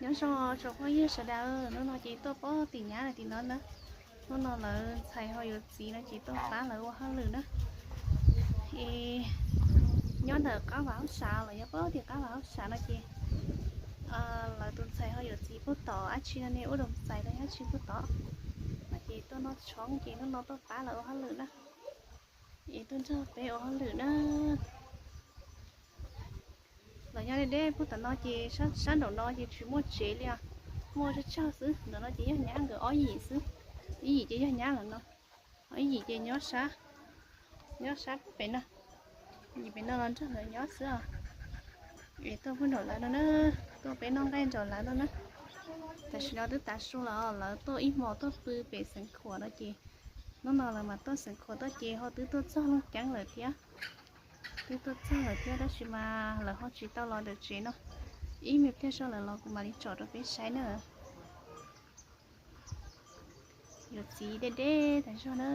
Nyob zoo tsoom phooj ywg sawv daws, hnub no ces tuaj pab tim nyab lawm tim no na. Hnub no lawv ntxhais ho yuav txiv no ces tuaj pab lawv ua hauj lwm na. Es nyob ntawm qab vam hauj sam los yog pab tim qab vam hauj sam no ces lawv tus ntxhais ho yuav txiv pub tod, ab tsi no ne ub doo xais los yog ab tsi pub tod no ces tuaj noj tshoob ces hnub no tuaj pab lawv ua hauj lwm na. Es tuaj nrog peb ua hauj lwm na. Los nyob deb deb pub tom no ces sab nraum no ces tsis muaj tsev li os, muaj tsawg tsawg xwb. Ntawm no ces yog nyab nkawd ob yim xwb, ib yim ces yog nyab lawm no, ho ib yim ces nyob sab, nyob sab pem no, yim pem no los nrog lawv nyob xwb os. Es tuaj pub nraum lawv no na, tuaj peb noj nqaij nraum lawv no na. Tam sim no twb tav su los lawv tuaj ib hmos tuaj pw pem xeev khuam no ces hnub no lawv mas tuaj xeev khuam tuaj ces ho twb tuaj txog Looj Ceeb lawm thiab. Twb tuaj txog lawm thiab tab sis mas lawv ho tsis tau los ntawm tsev no. Ib me pliag zog lawv los kuv mam li tsom rau peb saib na. Yuav txiv deb deb tas zog na.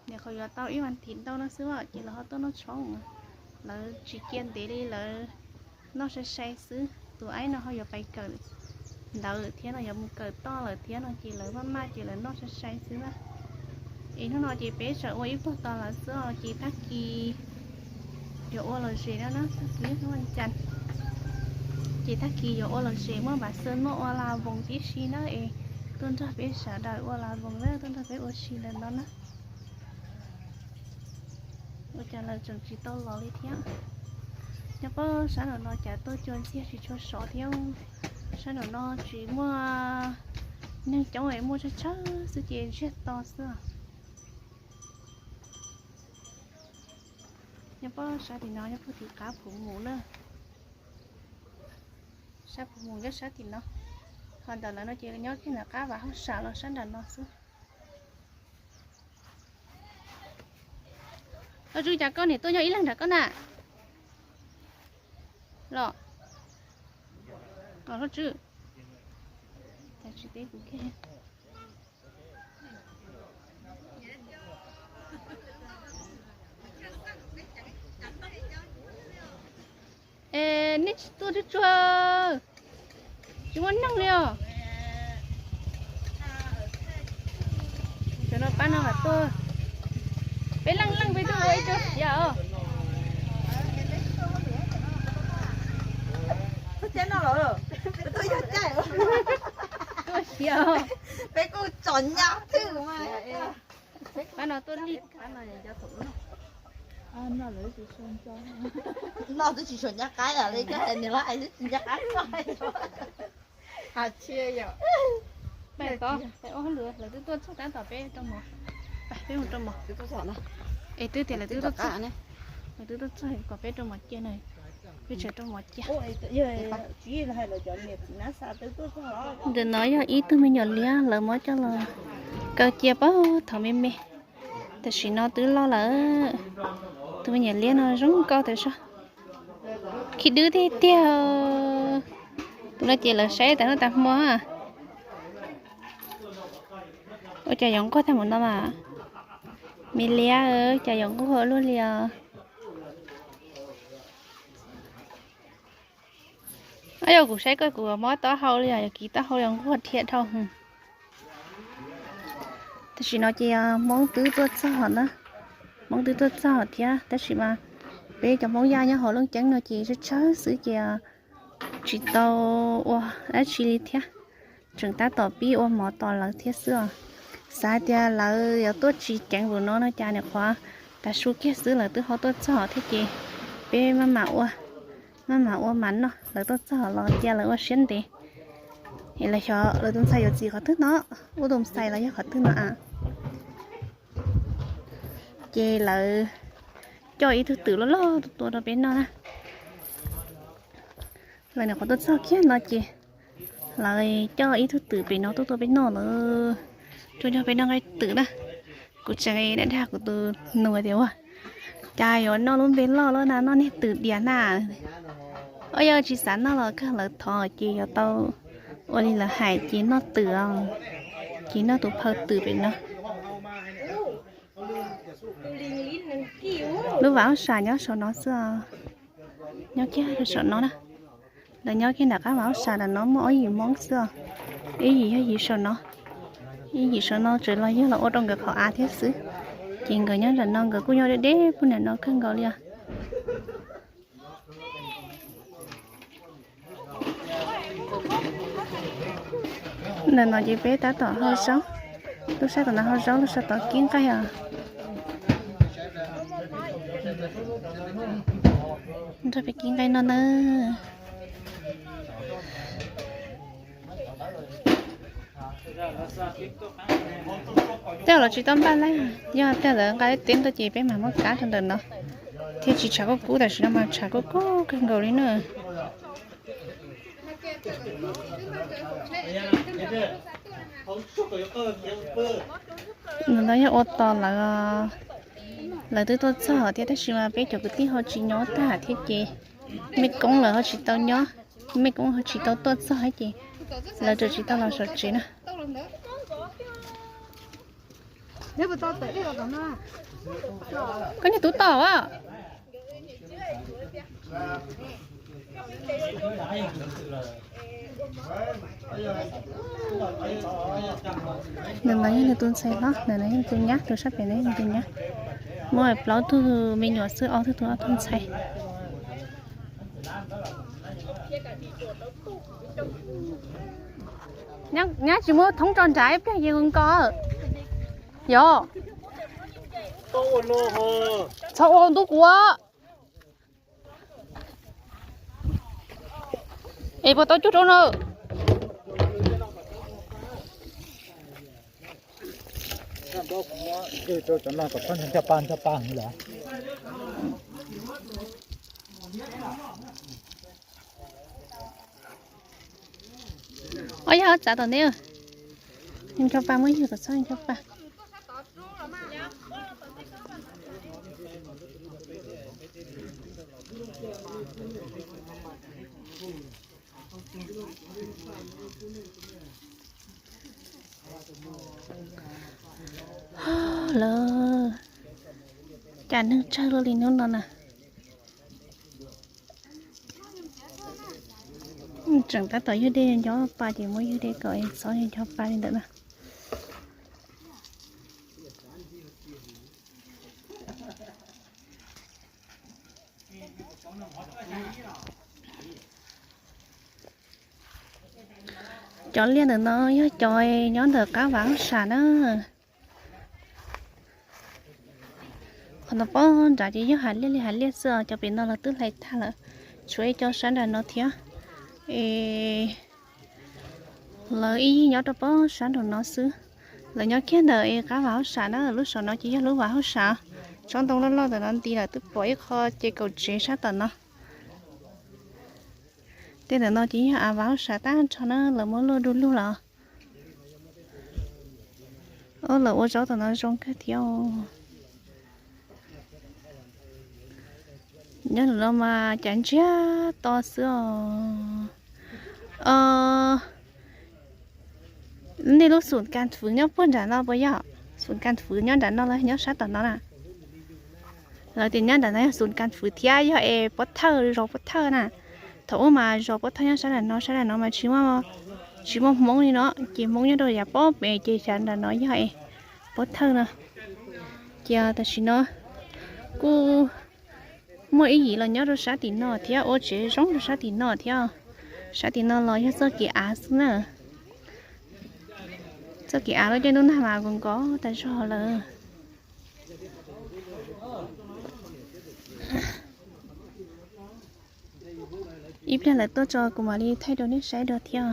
Nim qhuav yuav tau ib vas thiv ntau no xwb os ces lawv ho tuaj noj tshoob. Lawv tsis cia ntev li, lawv noj sai sai xwb. Tus aib no ho yuav pais kawm ntawv thiab no, yuav mus kawm toj lawm thiab no ces lawv maj maj ces lawv noj sai sai xwb na. Es hnub no ces peb tseem ua ib pluag tos lawv xwb os ces tag kis yuav ua lom zem no na, tag kis hnub vas cas ces tag kis yuav ua lom zem muaj npav xwb muaj ua las voos tib si na es tuaj nrog peb sawv daws ua las voos na, tuaj nrog peb ua si ntawm no na. Ua cas lawv tseem tsis tau los li thiab. Nyob pab sab nraum no cas tuaj cua ntxiag tsis tshua sov thiab. Sab nraum no tsis muaj neeg coob es muaj tsawg tsawg xwb ces ntsiag to xwb. Nyob pab sab tim no nyob pab tim qab Phuv Mus na. Sab Phuv Mus nyob sab tim no. Ho ntawm lawv no ces nyob kiag ntawm qab vam hauj sam los sab nram no xwb. Hlob Tswb, cas koj niam tuaj nyob ib leeg nram koj na? Los, Hlob Tswb, cas tsis teb kuv kiag. Es nej tsis tuaj tsuag tsuag, tsis muaj neeg li os. Cov no pab no mam tuaj. Peb leej leej peb tuaj ua ib co siav os. Tuaj siav os. Peb kuj tsom nyab twg mas. Pab no tuaj li. No twb tsis tshua ncaj qab li, niam hlob hais twb tsis ncaj qab. Pais tod, pais ua hauj lwm, lawv twb tuaj txog tab tom peb rau mov. Peb mus rau mov. Es twb tias lawv twb tuaj txog, lawv twb tuaj txog kom peb rau mov cia na. Peb tseem rau mov cia. Ntawm no yog ib tug me nyuam liab lawv muab coj los kaw cia pab thaum me me. Tam sim no twb loj lawm. Tus me nyuam liab no zoo nkauj tas zog. Khib dwb tiag tiag. Tus no ces lawv saib tas hnub tas hmo. Ua cas yuav nquag tag mus no mas. Me liab, cas yuav nquag ua luaj li os. Yog kuv saib koj kuv mob taub hau li os, yog kiv taub hau li os, nquag dhia dhau. Tam sim no ces Hmoob twb tuaj txog na, Hmoob twb tuaj txog thiab tab sis mas peb cov Hmoob Yaj nyob hauv Looj Ceeb no ces tsawg tsawg xwb ces tsis tau ua dab tsi li thiab, tseem tab tom pib ua mov tos lawv thiab xwb os. Xav hais tias lawv yuav tuaj tsis ceev npaum no no cas nim qhuav tav su kiag xwb lawv twb ho tuaj txog thiab ces peb maj mam ua, maj mam ua mas noj, lawv tuaj txog los cia lawv ua siab ntev. Es lawv xyov lawv tus ntxhais yuav txiv qhov twg no, ub tus ntxhais los yog qhov twg no a. Ces lawv coj ib tug twm loj loj tuaj tua rau peb noj na. Lawv nim qhuav tuaj txog kiag no ces lawv coj ib tug twm pem no tuaj tua peb noj lawm. Tuaj nrog peb noj nqaij twm na. Kuv tseem dag dag kuv tus nus tias ua cas yuav noj lub npe loj loj na, noj niag twm dias na. Ua yog tsis xav noj los kawg lawv thov ces yuav tau ua li lawv hais ces noj twm os, ces noj tus phawj twm pem no. Lub vam hauj sam nyob saum no xwb os, nyob kiag rau saum no na. Lawv nyob kiag nram qab vam hauj sam nram no muaj ob yim Hmoob xwb os. Ib yim yog yim saum no, ib yim saum no tseem los yog los ua rau nkawd qhov av thiab xwb. Ces nkawd nyob nram no nkawd kuj nyob deb deb puag nram no kawg nkaus li os. Ntawm no ces peb tab tom hau zaub, lub sab tom no hau zaub, lub sab tod kib nqaij os. Nrog peb kib nqaij no na. Tej zaum lawv tsis tau npaj laij, yog tej zaum lawv nqa teb ntua ces peb mam muab kab rau ntawm no. Thiab tsis tshav kub kub, tam sim no mas tshav kub kub kawg nkaus li na. Ntawm no yog ua tos lawv, lawv twb tuaj txog thiab tab sis mas peb cov kwv tij ho tsis nyob tag thiab ces mej koob lawv ho tsis tau nyob, mej koob ho tsis tau tuaj txog thiab ces lawv tseem tsis tau los saum tsev na. Koj niag tub toj a. Ntawm no yog nws tus ntxhais hlob, ntawm no yog nws tus nyab, tus sab pem no yog nws tus nyab. Muaj plaub tug me nyuam xwb, ob tug tub ob tug ntxhais. Nyab tsis muab thoob tso nrad ib pliag ces nkaus. Yog. Txhob ua ntuj kuv. Es puas tau cuag rau na. Ob yog txav tom ntej. Ncho pa muab yug tom txhob ncho pa. Lawv cas neeg tsawg luaj li hnub no na. Tseem tab tom yug dej ncho pa ces muab yug dej kom txhob ncho pa li ntawd na. Cov liaj ntawm no yog cov nyob ntawm qab vam hauj sam na. Qhov no poob nrad ces yog hav liaj li hav liaj xwb os, cov pem no lawv twb hlais tag lawm, tshuav ib co sab nram no thiab. Es lawv ib yig nyob rau poob sab nraum no xwb. Lawv nyob kiag ntawm es qab vam hauj sam na, lub saum no ces yog lub vam hauj sam. Tsob ntoo loj loj ntawm no nti lawm twb pom ib qho ces kaum tsev sab tom no. Tej ntawm no ces yog av vam hauj sam tag nrho na, lawv muab luaj du lug lawm. Lawv ua zaub tom no zoo kawg thiab. Nyob ntawm no mas cas ntsiag to xwb os. Nej lub xum kas fwv nyob puag nram no puas yog? Xum kas fwv nyob nram no los nyob sab tom no na? Lawv tias nyob nram no yog xum kas fwv thiab yog es pov thawj, zos pov thawj na. Thaum ub mas zos pov thawj nyob sab nram no, sab nram no mas tsis muaj Hmoob li no, ces Hmoob nyob rau yav pob pem ces xav nram no yog es pov thawj no. Ces tam sim no kuj muaj ib yim los nyob rau sab tim no thiab, ua tsev zoo rau sab tim no thiab. Sab tim no los yog txoj kev av xwb na. Txoj kev av lub caij ntuj nag mas nkaus nkaus tas zog lawm. Ib pliag lawv tuaj tso kuv mam li thaij rau nej saib dua thiab.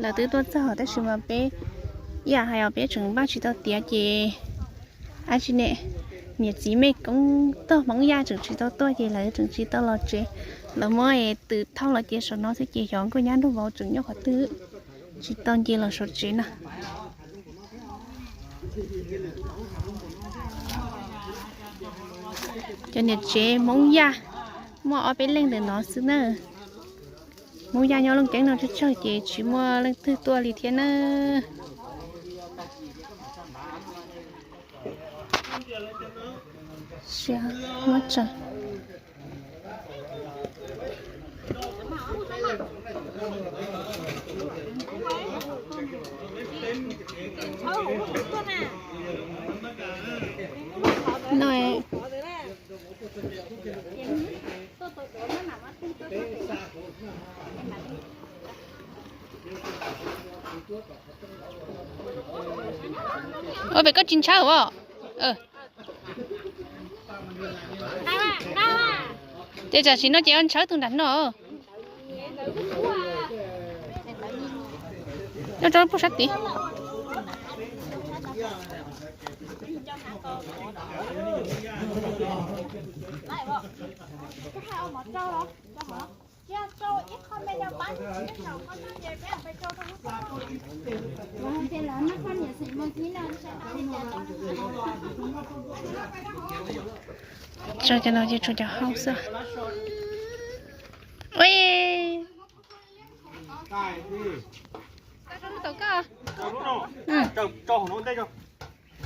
Lawv twb tuaj txog tab sis mas peb ib yam hais os, peb tseem npaj tsis tau tiav ces ab tsi ne, niam txiv mej koob tog Hmoob Yaj tseem tsis tau tuaj ces lawv tseem tsis tau los tsev. Lawv muab twm thauj los cia saum no xwb ces xyov nkauj nyab nraug vauv tseem nyob qhov twg, tsis tau nce los saum tsev na. Cov niam tsev Hmoob Yaj muaj ob peb leej ntawm no xwb na. Hmoob Yaj nyob Looj Ceeb no tsawg tsawg ces tsis muaj leej twg tuaj li thiab na. Siab muab tsaws. No. Ua pem koj tsis ntshawb os. Ces tam sim no ces ntshaw tus nram no. Nyob rau lub pug sab tid. Tso cov no ces tshuav cov hauv xwb. Ui,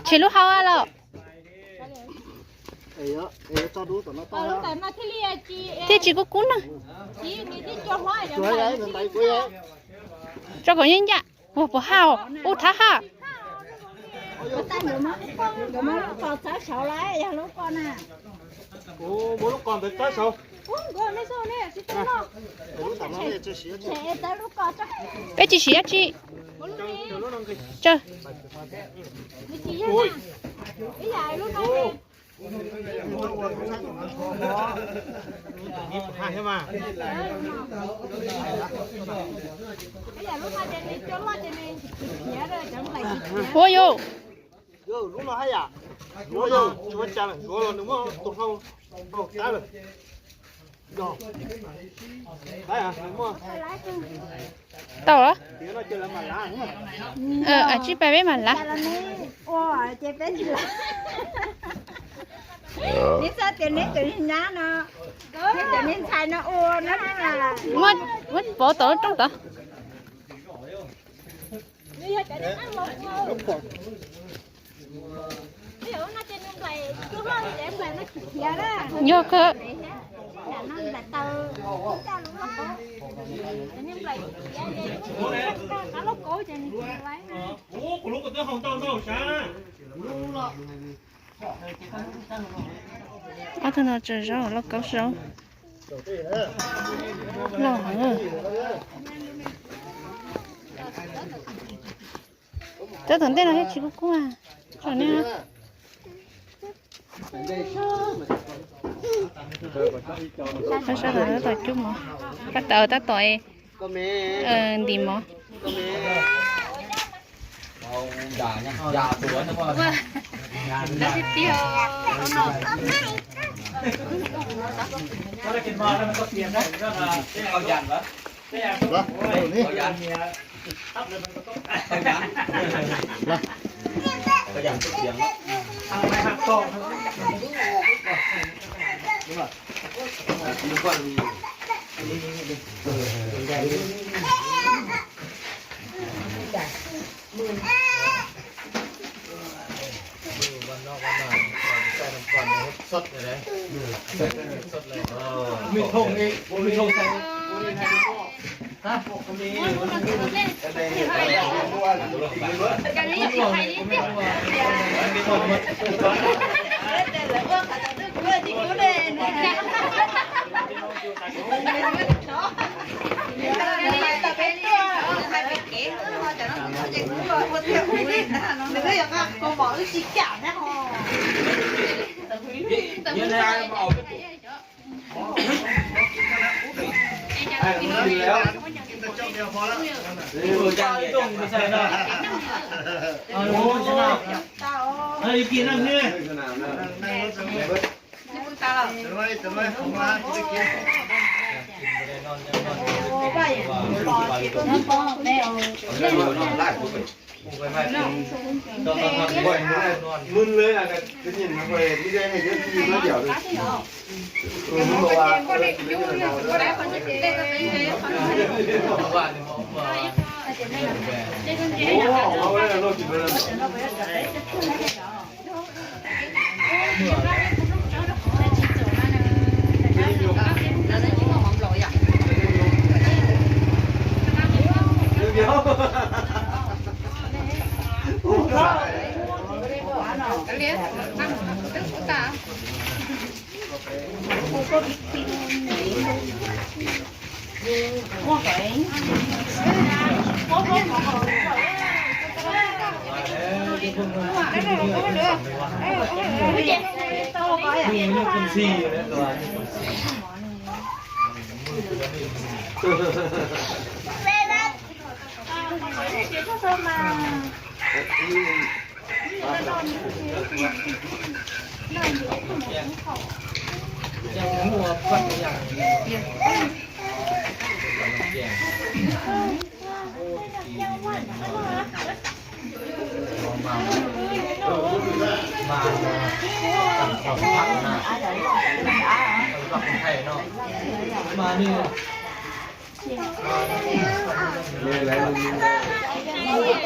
tshem lub hauv los. Thiaj tsis kub kub na. Tso kom yeej ncaj. Ua puas haj, ua thab haj. Peb tsis siv dab tsi. Tsawg. Ua yus. Tau. Tsib pab peb mam lav. Neb txhob tias neb cov nyab no, neb cov me ntxhais no ua no. Muab pov tom lub rooj tod. Yog kawg. Ob tug no tsaws zaub lauj kaub zaub. Loj heev. Tab tom ntej no thiaj tsis kub kub. Tsom nej. Sab tom tab tom cub mov, tab tom tab tom ntim mov.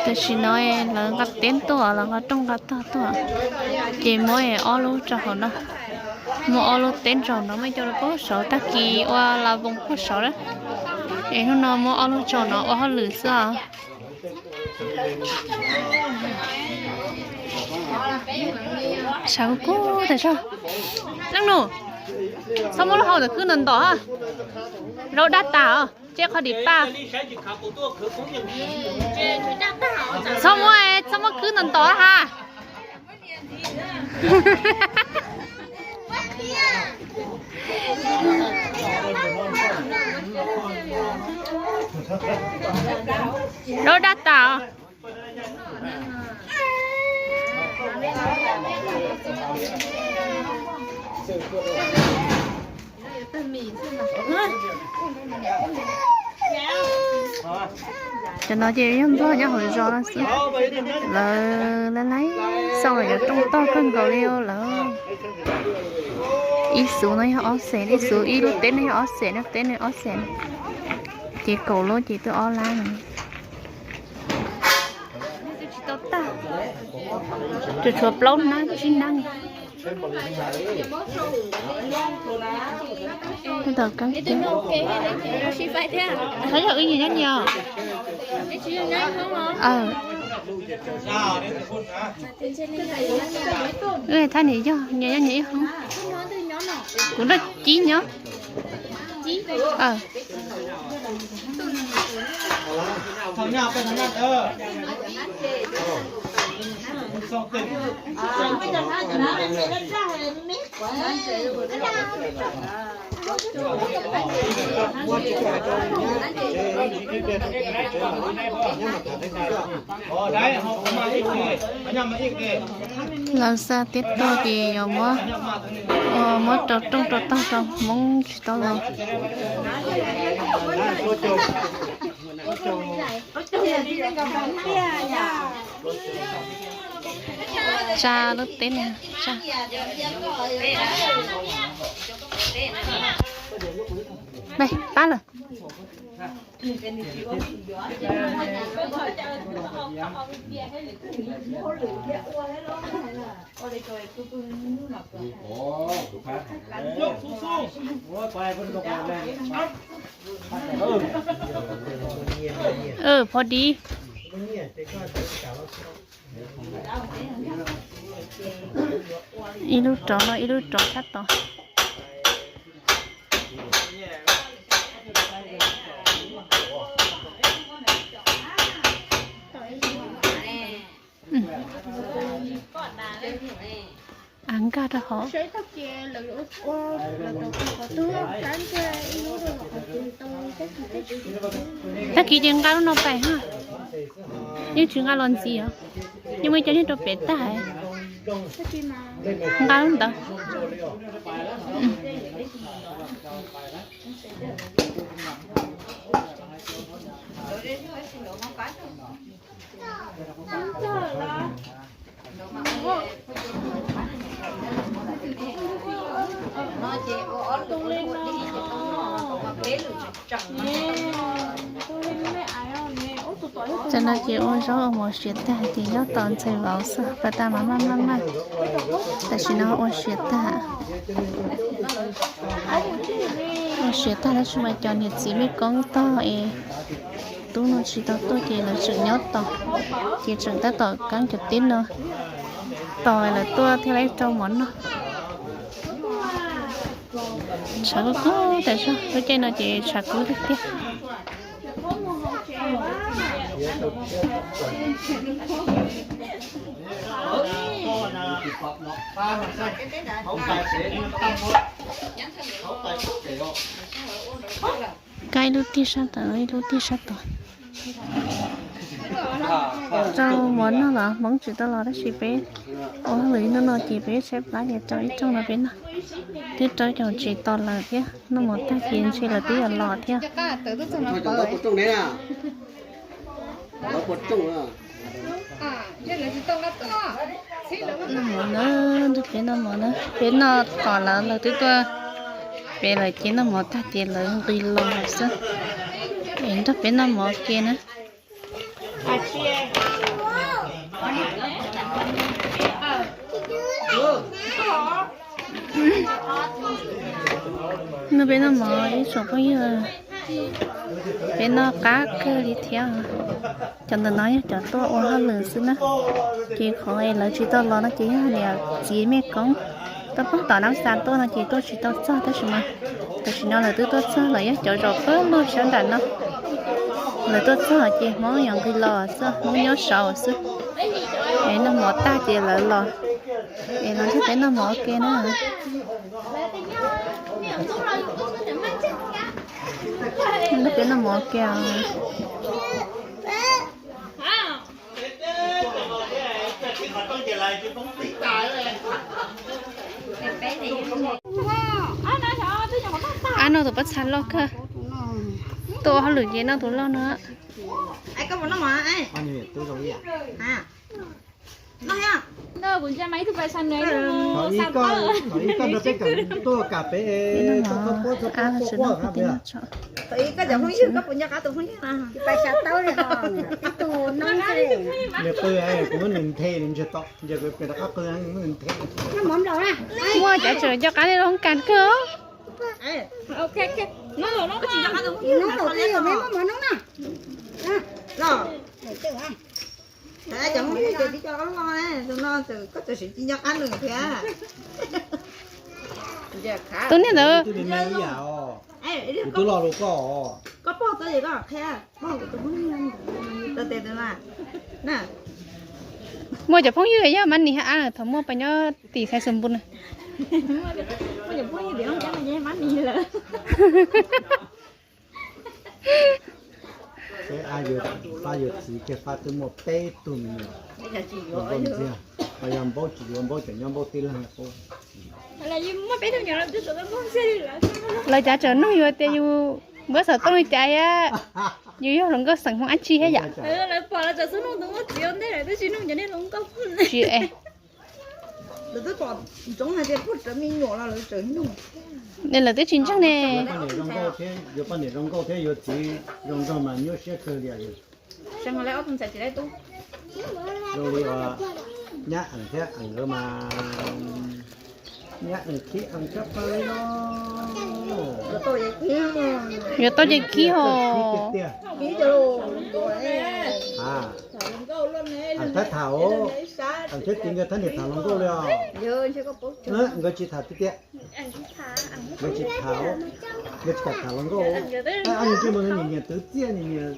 Tam sim no lawv nqa teb tuaj, lawv nqa rooj nqa tog tuaj, ces muab ob lub rau hauv no, muab ob lub teb rau no, muab coj rau pem saud, tag kis ua la voos pem saud na. Es hnub no muab ob lub rau no ua hauj lwm xwb os. Sav kub kub tas zog. Leej nus, txhob muab lub hau ntawm khwb ntom ntom, zaub daj tas os, tseb qhov dim paj. Txhob muab, txhob muab khwb ntom ntom ha. Zaub daj tas os. Cov no ces yog nplog nyob hauv zos no xwb. Lawv laib laib xau lawm cov rooj tog kawg nkaus li lawm. Ib xuv no yog ob xees, ib xuv, ib lub teb no yog ob xees, lub teb no ob xees. Ces kaum lub ces twb ob lab no. Tsis tau tag, tsuas tshuav plaub nab tsib nab. Tab tom keeb tiag. Yog wb nyias nyob nyias. Wb thaj niam yog nyias nyob nyias ib hoob. Kuv nrog Cib nyob. Lawv xa tib tug ces yuav muab, muab rau rooj rau tog rau hmoob tsis tau los. Tsa lub teb no, tsa. Pab lawm. Phoj dib. Ib lub rov no, ib lub rov sab tod. Av nkag rau hauv. Tag kis ces nqa lub no pais ha. Yeej tsis nqa los ntxiv os. Yeej muaj cov nyob rau pem tag. Nqa lub ntawd. Tam no ces ua zaub ua mov siav tag ces nyob tos ntxhais vauv xwb, pas tas mas maj maj maj. Tam sim no ua siav tag. Ua siav tag tab sis mas cov niam txiv mej koob tog es Lub no tsis tau tuaj ces lawv tseem nyob tos, ces tseem tab tom kaab cov tib no tos lawv tuaj thiaj li rau mov noj. Tshav kub kub tas zog, lub caij no ces tshav kub tiag tiag. Kaab ib lub tiag sab tod, ib lub tiag sab tod. Rau mov noj los Hmoob tsis tau los tab sis peb ua hauj lwm ib hnub no ces peb tshaib plab ces rau ib rooj no peb noj. Twb rau caum tsev tos lawm thiab, noj mov tag ces ntshe lawv twb yuav los thiab. Noj mov na, nrog peb noj mov na, peb noj tos lawv, lawv twb tuaj, peb lawv ces noj mov tag ces lawv nqis los xwb. Es nrog peb noj mov ke na. Nrog peb noj mov ib tsoom phooj ywg, peb noj qab kawg li thiab. Cov ntawm no yog cov tuaj ua hauj lwm xwb na, ces qhov es lawv tsis tau los no ces yog niam txiv mej koob tuaj pog tom Nab Xas tuaj no ces tuaj tsis tau txog tab sis mas tam sim no lawv twb tuaj txog lawm, yog cov zaum pawg lug sab nram no. Lawv tuaj txog ces Hmoob yuav nqis los xwb, Hmoob nyob saud xwb. Es noj mov tag ces lawv los, es los nrog peb noj mov ua ke na. Nrog peb noj mov ua ke. Ab, noj tus pob txha loj kawg. Tuaj ua hauj lwm ces noj tus loj no. Nws qw, kuv muab nws nthe nws ntsia to, nws qw, kuv muab nws nthe. Muaj cav tseem nco qab nej lub hoob kas kawg. Tus niag ntawd. Muaj cov phooj ywg yog Mab Nis hab, thaum muaj pas nyob tim Xaiv Xus Npus na. Peb ab yuav pab yuav txiv kiag, pab twb muaj peb tug me nyuam, yog Npaub tsis yuav, Npaub tseem nyob Npaub tib leeg. Lawv cav tseem nug yus tias yus npawb xov tooj li cas thiab, yus yog hluas nkauj xeem Hmoob dab tsi thiab yom? Tsis es. Lawv twb tsis ntseeg ne. Yuav poj niam zoo nkauj thiab yuav txiv zoo nraug mas nyuaj siab kawg li. Zoo li nyab ees thiab ees nkawd mas, nyab ees khib ees tshaj plaws li os. Yuav tau ces khib hos. Ees thab tham, ees thiab txiv nkawd thab niam tham hluas nkauj li os. Nkawd tsis tham tiag tiag. Nkawd tsis tham, nkawd tsis kam tham hluas nkauj. Ob niag ntsej muag no nyiam nyiam twv txiaj, nyiam nyiam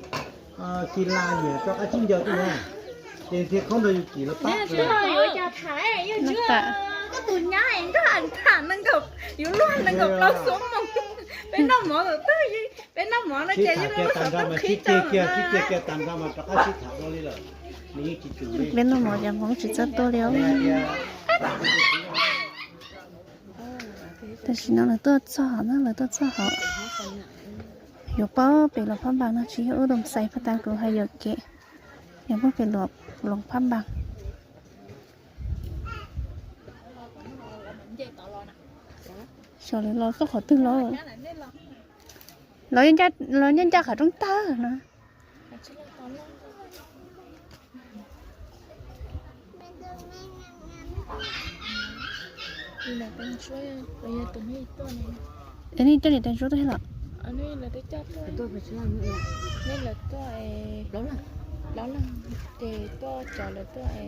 kis las, nyiam rov qab tsib ncaws tej na. Ces thiaj khaub nrog yus kim los pab. Koj tus nyab nrog ees tham nees nkaum, yus luag nees nkaum plaub xuab moos. Peb noj mov thaum twg, peb noj mov no ces yus luag xov tooj khib kiag, khib kiag kiag tag nrho mas rov qab sib tham dua li lawm. Nws yeej tsis tsum li. Peb noj mov cas Hmoob tsis txawj tuaj li os. Tam sim no lawv tuaj txog na, lawv tuaj txog hauv. Yuav paub pem Loos Phab Npas no, tsis yog ub Toom Xais pag tas kuv hais yuam kev. Yog puag pem Loos Phab Npas. Xyov lawv los txog qhov twg lawm. Los ncaj ncaj qhov rooj tawg no. Nej coj niam tais ntsuab tuaj thiab los? Nej lawv tuaj, plaub leeg, ces tuaj cov lawv tuaj es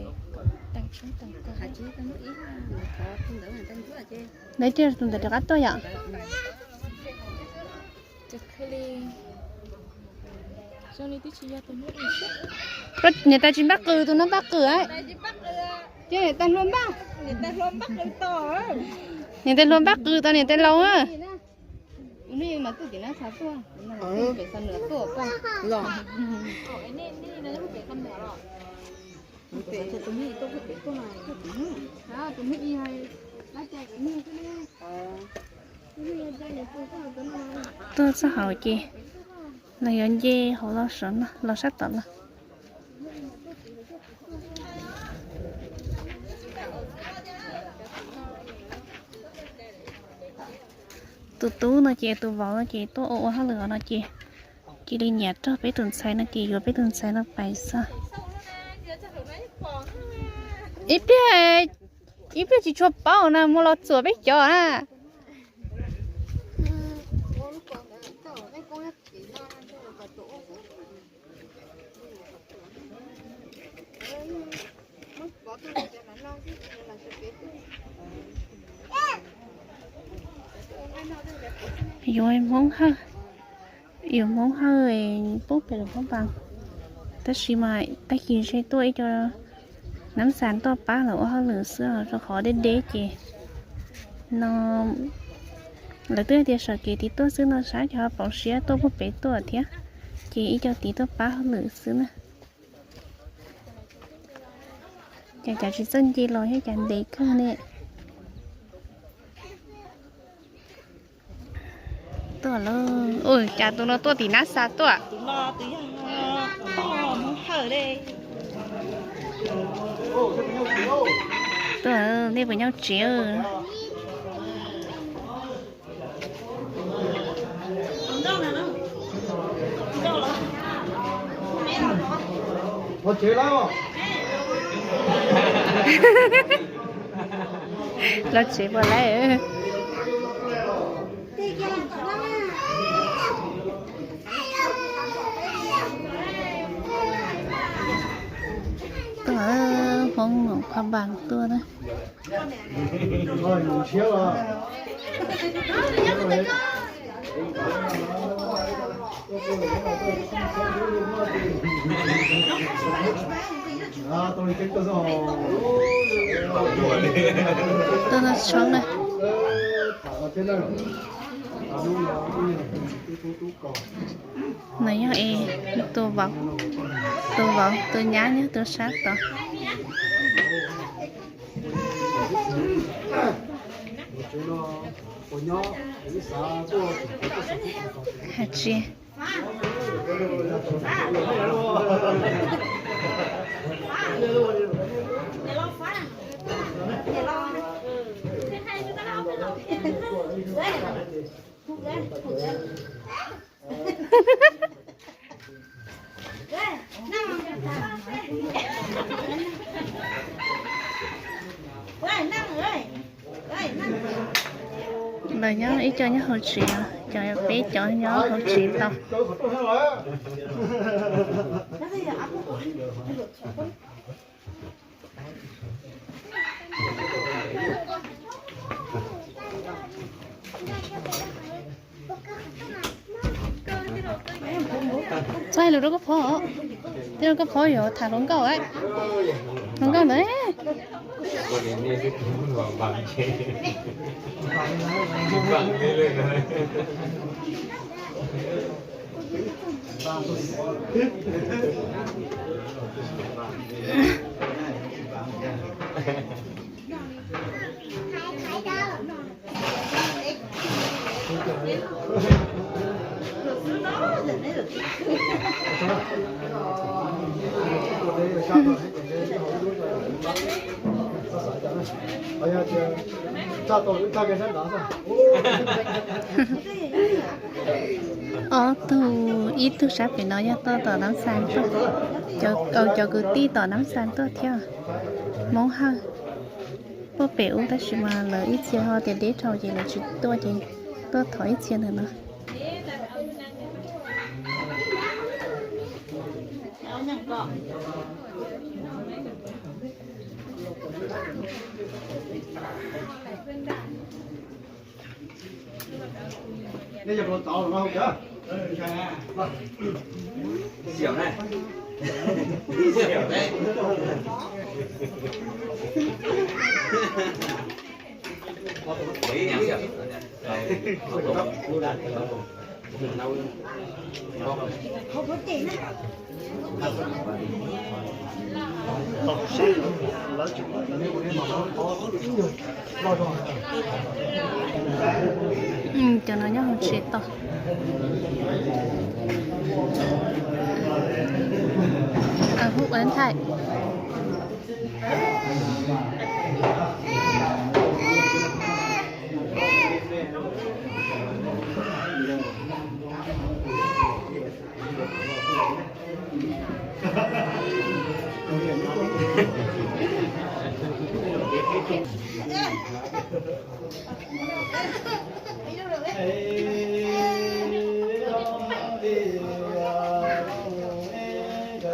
teem tshoob teem kos. Ntawd tiag, tus ntawd rov qab tuaj yom. Niam tais tsis npaj qws, tus no npaj qws. Ces niam tais hluas npaj, niam tais hluas npaj qws tau niam tais laus. Ua no mas tuaj tim nab xav tuaj, pem xa nws tuaj. Tuaj txog hauv ces los yuav nce hauv los sab tom no. Tus tub no ces tus vauv no ces tuaj ua ua hauj lwm no ces cia li nyiam rau peb tus ntxhais no ces yuav peb tus ntxhais no pais xwb. Ib pliag, ib pliag tsis tshua paub na, muaj los txuam peb cov na. Yuav Hmoob Hawj, yuav Hmoob Hawj pub pem lub Phab Npas. Tab sis mas tag kis ntshe tuaj ib co nab xas tuaj pab lawv ua hauj lwm xwb, rau qhov deb deb ces no lawv twb tias saum kev tiv tuaj xwb no, saib cov pom siab tuaj puag pem tuaj thiab, ces ib co tiv tuaj pab hauj lwm xwb na. Ces cas tsis txawj nce los thiab, cas ntev kawg ne. Tuaj lawm, cas tus no tuaj tim nab xas tuaj. Tuaj, nej puas nyob tsev? Los tsev puas laib? Tuaj, Hmoob Phab Npas tuaj na. Tuaj noj tshoob na. No yog es tus vauv, tus vauv tus nyab nyob tus sab tod. Hais tsis Lawv nyob ib co nyob hauv tsev, cov peb cov nyob hauv tsev tau. Txhob hais lus rau koj phob, tij rau koj phob yuav tham hluas nkauj, hluas nkauj ntawd. Ob tug, ib tug sab pem no yog tuaj tom Nab Xas tuaj, cov kwv tij tom Nab Xas tuaj thiab. Hmoob Hawj puag pem ub tab sis mas lawv ib txhia ho tias deb dhau ces lawv tsis tuaj ces tuaj thov ib txhia ntawm no. Cov no nyob hauv tsev tod. Hub ua nthaij.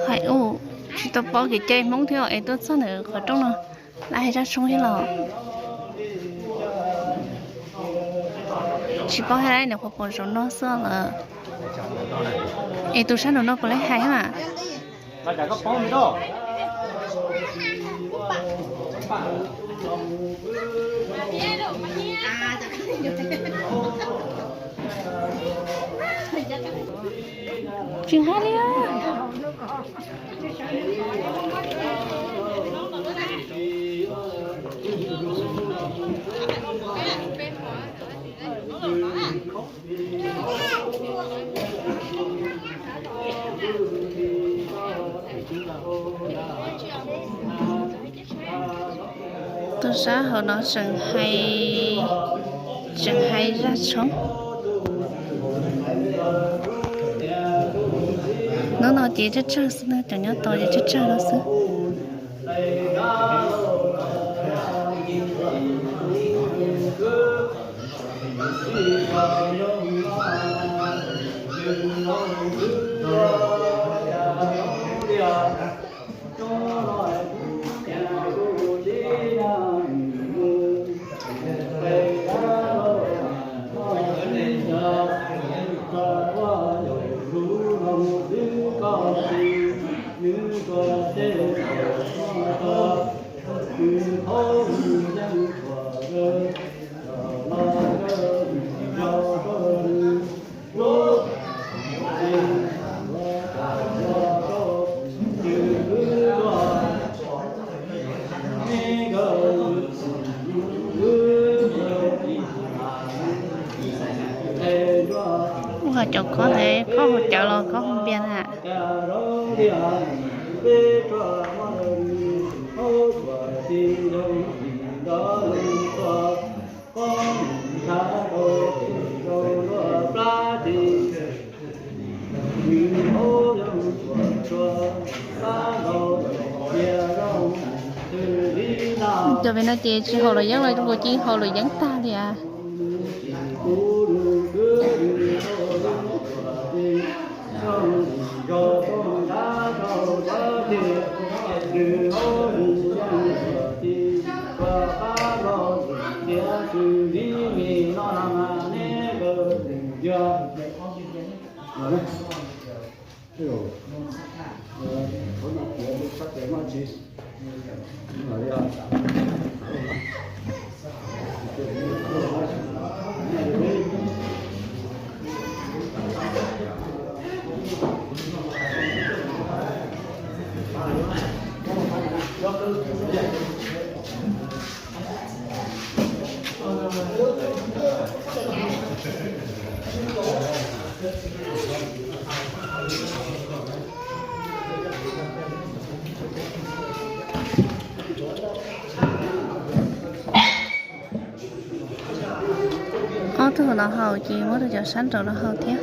Hais ua tsis tau paub kev cai Hmoob thiab es tuaj txog ntawm qhov rooj no lawv hais zaj tshoob thiab los tsis paub hais lawm, niam qhuav pom zaum no xwb lawm. Es tus sab nraum no puas lawv hais mas? Tsis hais li. Tus sab hauv no tseem hais, tseem hais zaj tshoob. Hnub no ces tsawg tsawg xwb na, cov nyob tod ces tsawg tsawg no xwb. Ua cov khob ntawd khob hauv cawv los khob hauv npias na. Cov pem no ces tsis haus luam yeeb los zoo nkaus ci haus luam yeeb tag li as. Ob tug no haus ces muab rau cov sab nraud no haus thiab.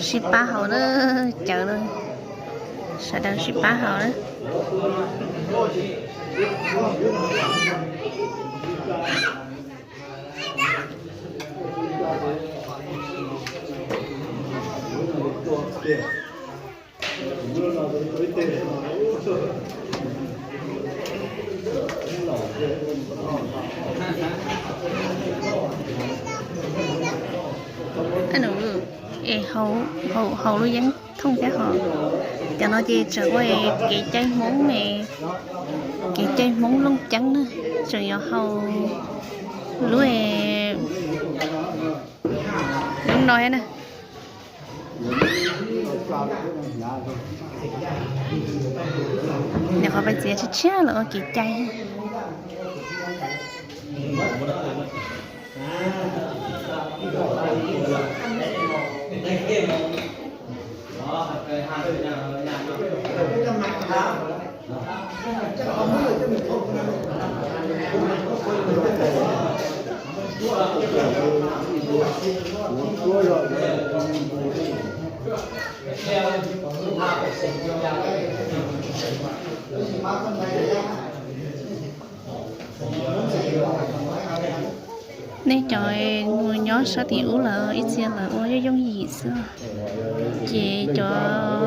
Sib pab haus na, cawv na, sawv daws sib pab haus na. Haus lub yeeb thooj thiab hos. Cov no ces tseem ua kev cai Hmoob, kev cai Hmoob Looj Ceeb na, tseem yuav haus lub, lub no thiab na. Nyuam qhuav pais txiav tshiab tshiab los ua kev cai. Nej cov mus nyob sab tim ub lawm ib txhia lawv ua yooj yooj yim xwb, ces cov,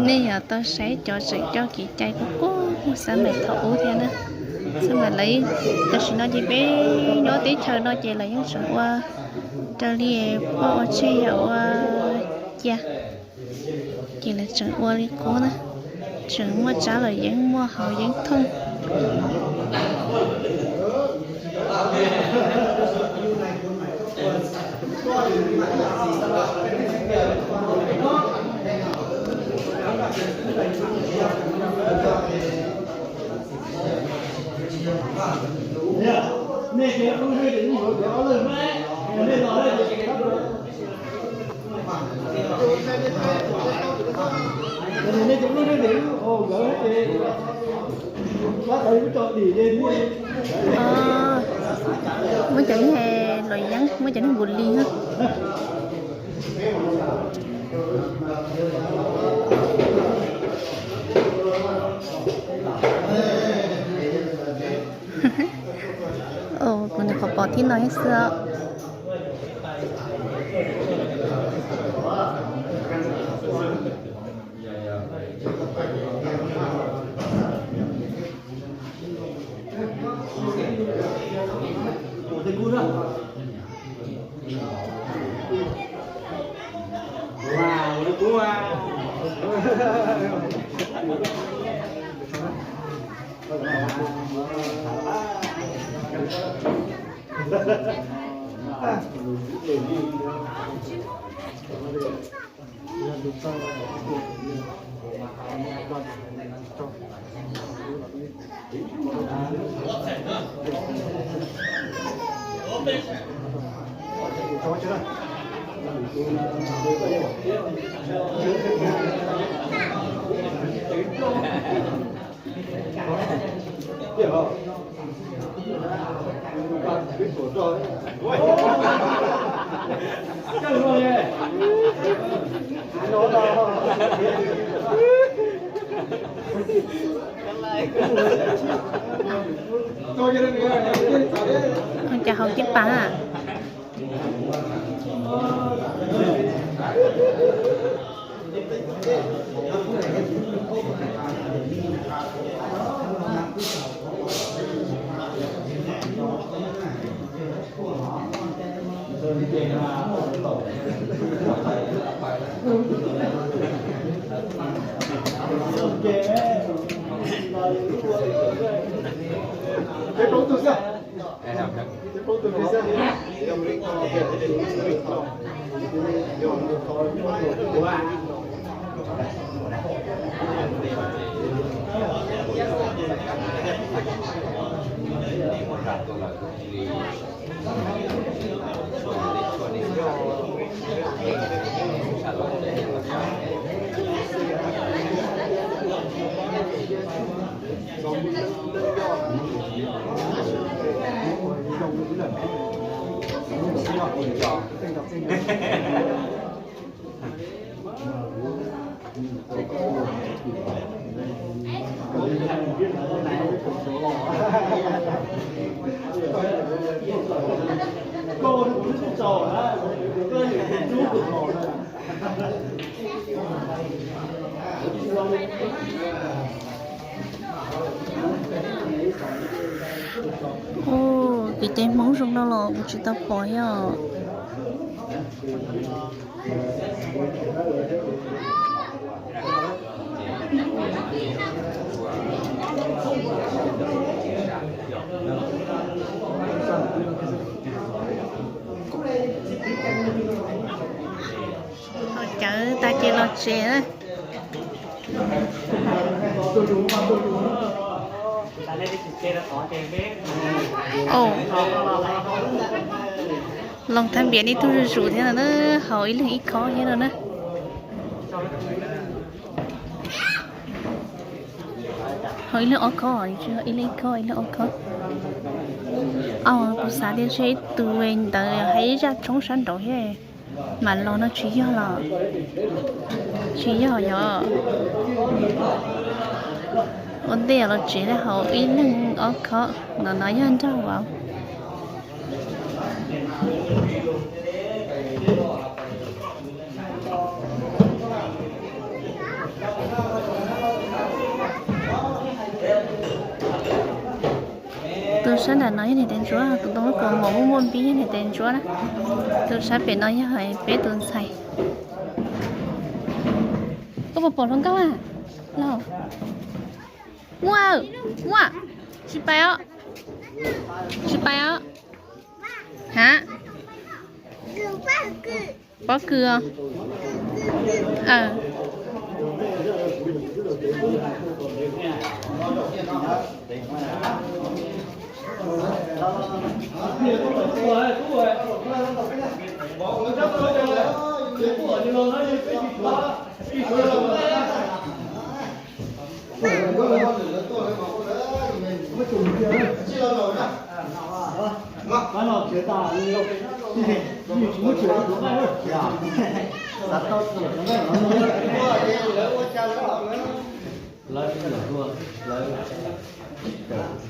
nej yuav tau saib cov tseem coj kev cai kuj kuj xab maim thaum ub thiab na. Xab maim lawv, tam sim no ces peb nyob teb chaws no ces lawv yeej tseem ua raws li poj ua tseg yawm ua cia, ces lawv tseem ua li qub na, tseem muaj tsab los yeeb, muaj haus yeeb thooj. Muab cov niag luam yeeb, muab cov niag nkus li na. Kuv nyuam qhuav pom tib no thiab xwb os. Ua cas haus tib pas? Ua, kev cai Hmoob zoo no los kuv tsis tau pom thiab os. Haus cawv tas ces los tsev na. Loos thab npias ib tug zuj zus thiab no na, haus ib leeg ib khob thiab no na. Haus ib leeg ob khob, ib leeg ib khob, ib leeg ob khob. Au, kuv xav tias tshe ib tug ntawd hais ib zaj tshoob sab nraud thiab mas los no tsis yog los? Tsis yog yog. Ua ntej los tsev na, haus ib leeg ob khob no, no yog nraug vauv. Tus sab nram no yog niam tais ntsuab, tus ntoo lub kaus mom muaj muaj npib yog niam tais ntsuab na. Tus sab pem no yog peb tus ntxhais. Koj puas pom hluas nkauj a? Los, muaj, muaj, tsis pais os, tsis pais os. Ha, pob kws os.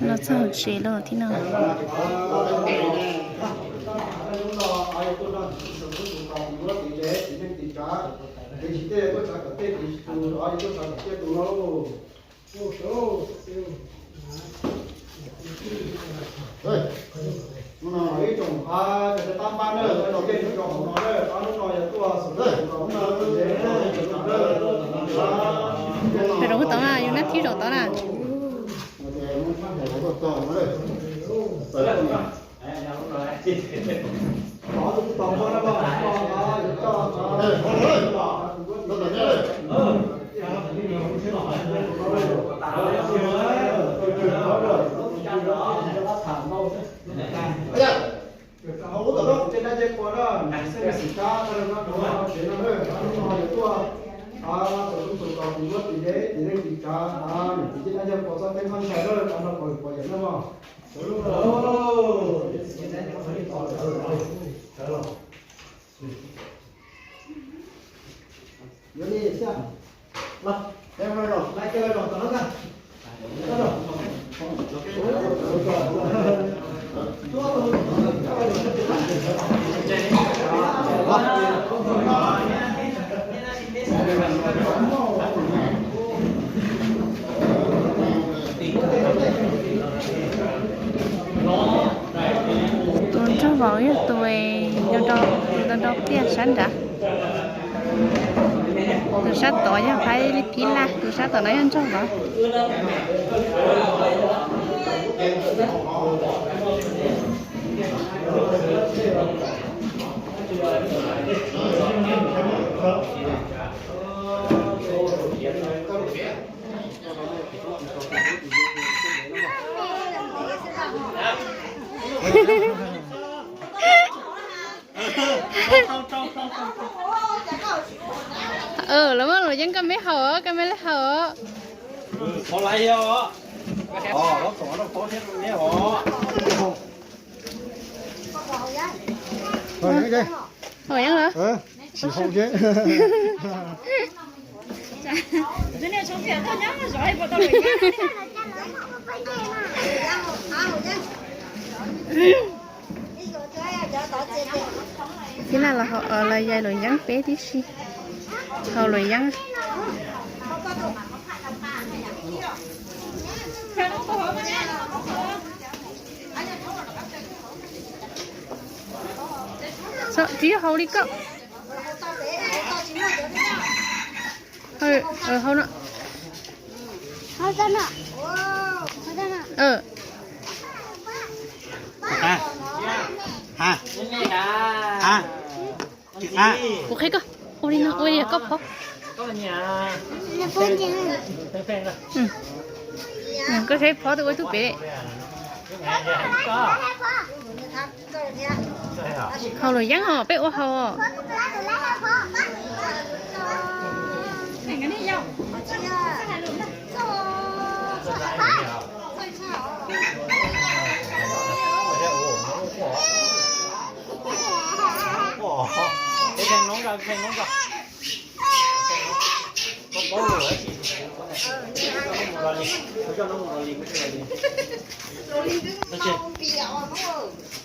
Los txog hauv tsev lawm thiab no. Zaum tod na, yus nab thib zaum tod na. Tus nraug vauv yog tus, tus nrog pliaj sab nrad. Tus sab tod yog phab phib laj, tus sab tom no yog nraug vauv. Lawv muab luam yeeb koj me haus, koj me li haus. Hau yeeb lawm. Tib laj los hau los yai luam yeeb peb tib si. Hau luam yeeb. Tsis hau li koj. Hau no. Kuv qhia koj, ua li no, ua li koj phov. Koj saib phov twb ua tub pem. Hau luam yeeb os, peb ua hau os.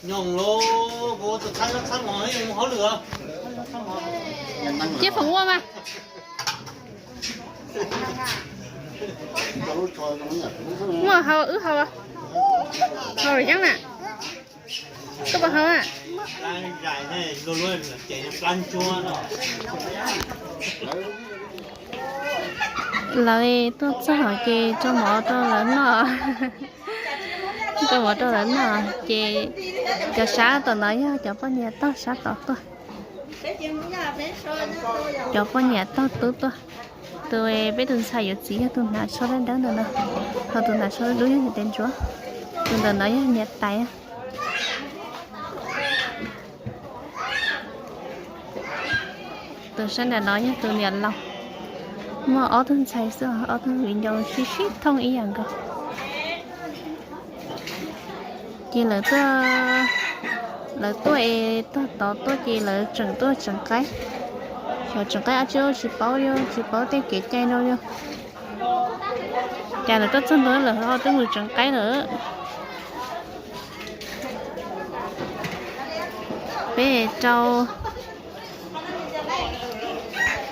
Nyob los kuv tus txhab txhab mos mus hauj lwm. Cia Foom ua mas. Muaj hau wb hau. Hau luam yeeb na. Koj puas hau na? Lawv tuaj txog ces rau mov rau lawv noj. Rau mov rau lawv noj ces cov sab tom no yog cov poj niam tog sab tod tuaj. Cov poj niam tog tub tuaj. Tus peb tus ntxhais yuav txiv yog tus hnav tsho dawb dawb ntawm no, ho tus hnav tsho dub dub yog niam tais ntsuab, tus ntawm no yog niam tais. Tus sab nram no yog tus niam laus, muaj ob tug ntxhais xwb, ob tug viv ncaus sib sib thooj ib yam nkaus. Ces lawv tuaj, lawv tuaj es tog tod tuaj ces lawv tseem tuaj tseev qaib. Xyov tseev qaib dab tsi tsis paub li, tsis paub tej kev cai no li. Cas lawv tuaj txog ntua lawm ho twb mus tseev qaib lawm. Peb rau,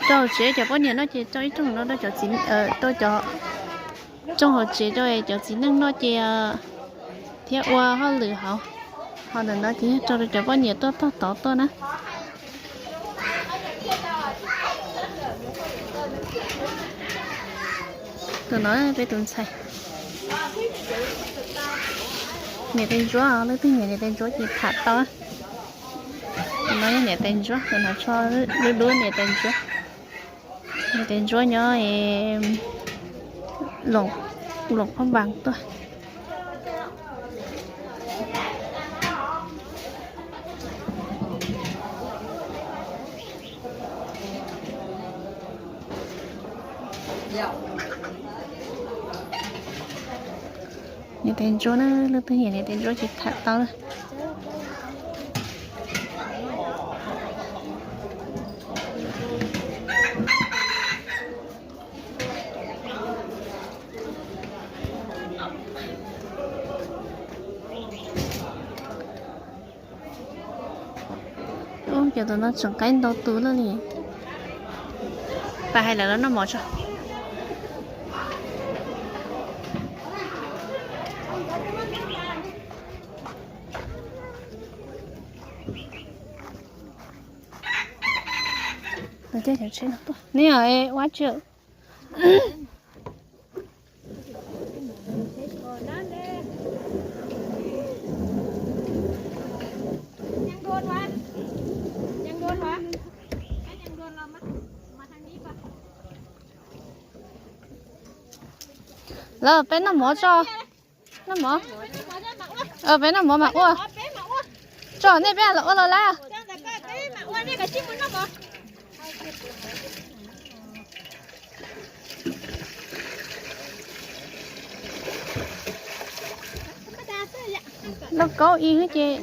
rau tsev cov poj niam noj ces rau ib rooj no rau cov txiv, rau cov, rooj hauv tsev rau cov txiv neej noj ces thiab ua hauj lwm hauv. Ho ntawm no ces yog rau rau cov poj niam tuaj tog tod tuaj na. Tus no peb tus ntxhais, niam tais ntsuab, leej twg nyiam niam tais ntsuab ces tham tau. Tus no yog niam tais ntsuab, tus no tsho dub dub niam tais ntsuab. Niam tais ntsuab nyob Loos Phab Npas tuaj. Niam tais ntsuab na, leej twg nyiam niam tais ntsuab ces tham tau na. Ub, cov tus no tseem qaib ntau tus lawm li. Pab hais lawv los noj mov tso. Neb ua tsi? Lawv peb noj mov tso. Noj mov. Peb noj mov mas ua. Tso nej peb los ua los lawm. Ua nej kom sib mus noj mov. Lauj kaub ib ces.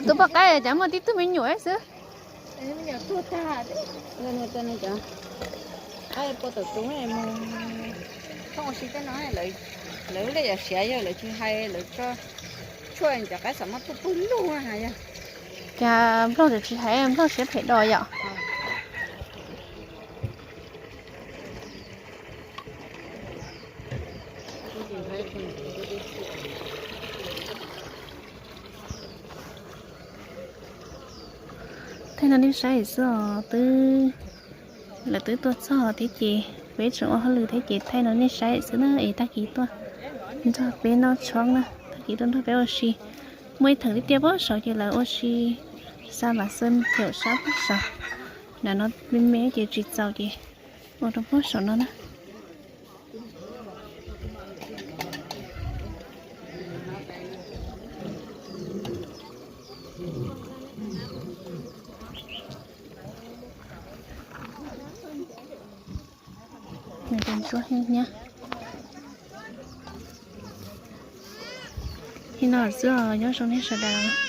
Tus poj qaib cas muaj tib tug me nyuam xwb. Pua tawm tus mus thooj ua si tej no, lawv lub liaj yam siav yog lawv tsis hais lawv tso tshuaj cov qaib xav mas pug pug lug yog. Cas Nplooj tsis hais, Nplooj siab phem do yom. Thaij no nej saib xwb os, twb, lawv twb tuaj txog thiab ces peb tseem ua hauj lwm thiab ces thaij no nej saib xwb na es tag kis tuaj nrog peb noj tshoob na, tag kis tuaj nrog peb ua si. Muaj ib theem tiaj tiaj pem saud ces lawv ua si xa mas xwb thiab sab pem saud. Nram no me me ces tsis txaus ces ua rau pem saud no na. Nws tus ntsuab nyab. Ib no xwb os, nyob zoo nej sawv daws.